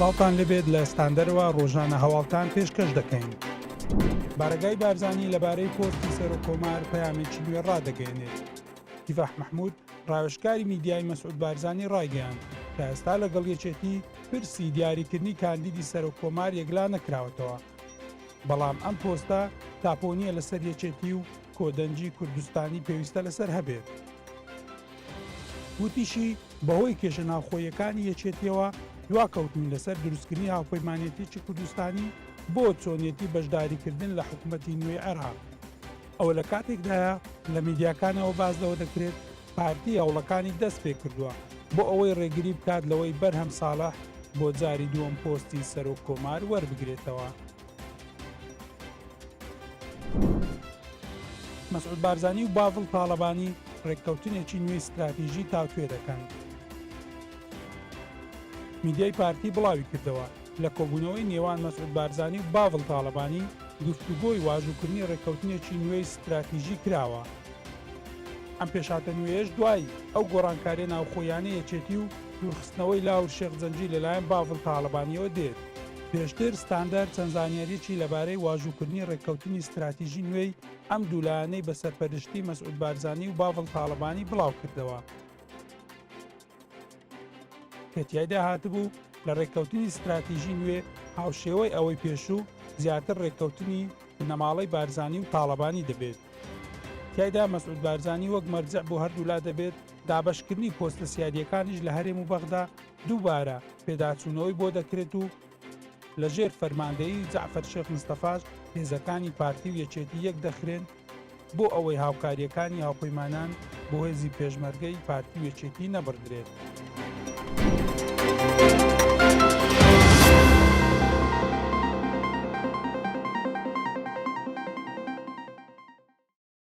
سڵاوتان لێبێت لە ستاندەرەوە ڕۆژانە هەواڵتان پێشکەش دەکەین. بارەگای بارزانی لەبارەی پۆستی سەرۆک کۆمار پەیامێکی نوێ ڕادەگەیەنێت. کیفاح مەحمود ڕاوێژکاری میدیای مەسعود بارزانی ڕایگەیاند، تا ئێستا لەگەڵ یەکێتی پرسی دیاریکردنی کاندیدی سەرۆک کۆمار یەکلا نەکراوەتەوە، بەڵام ئەم پۆستە تاپۆ نییە لەسەر یەکێتی و کۆدەنگی کوردستانی پێویستە لەسەر هەبێت. وتیشی، بەهۆی کێشە ناوخۆییەکانی یەکێتییەوە دواکەوتووین لەسەر دروستکردنی هاوپەیمانێتیی کوردستانی بۆ چۆنیەتی بەشداریکردن لە حکومەتی نوێی عێراق. ئەوە لە کاتێکدایە لە میدیاکانەوە باس لەوە دەکرێت پارتی هەوڵەکانی دەستپێکردووە بۆ ئەوەی ڕێگری بکات لەوەی بەرهەم ساڵح بۆ جاری دووەم پۆستی سەرۆک کۆمار وەربگرێتەوە. مەسعود بارزانی و باڤڵ تاڵەبانی ڕێککەوتنێکی نوێی ستراتیژی تاوتوێ دەکەن. میدیای پارتی بڵاویکردەوە، لە کۆبوونەوەی نێوان مەسعود بارزانی و باڤڵ تاڵەبانی گفتوگۆی واژووکردنی ڕێککەوتنێکی نوێی ستراتیژی کراوە. ئەم پێشهاتە نوێیەش دوای ئەو گۆڕانکارییە ناوخۆییانەی یەکێتی و دوورخستنەوەی لاهور شێخ جەنگی لەلایەن باڤڵ تاڵەبانییەوە دێت. پێشتر ستاندەر چەند زانیاریی لەبارەی واژووکردنی ڕێککەوتنی ستراتیژی نوێی ئەم دوو لایەنەی بە سەرپەرشتی مەسعود بارزانی و باڤڵ تاڵەبانی بڵاوکردەوە. کە تیایدا هاتبوو لە ڕێککەوتنی ستراتیژی نوێ هاوشێوەی ئەوەی پێشوو زیاتر ڕێککەوتنی بنەماڵەی بارزانی و تاڵەبانی دەبێت. تیایدا مەسعود بارزانی وەک مەرجع بۆ هەردوولا دەبێت، دابەشکردنی پۆستە سیادییەکانیش لە هەرێم و بەغدا دووبارە پێداچوونەوەی بۆ دەکرێت و لەژێر فەرماندەیی جەعفەر شێخ مستەفاش هێزەکانی پارتی و یەکێتی یەک دەخرێن بۆ ئەوەی هاوکارییەکانی هاوپەیمانان بۆ هێزی پێشمەرگەی پارتی و یەکێتی نەبڕدرێت.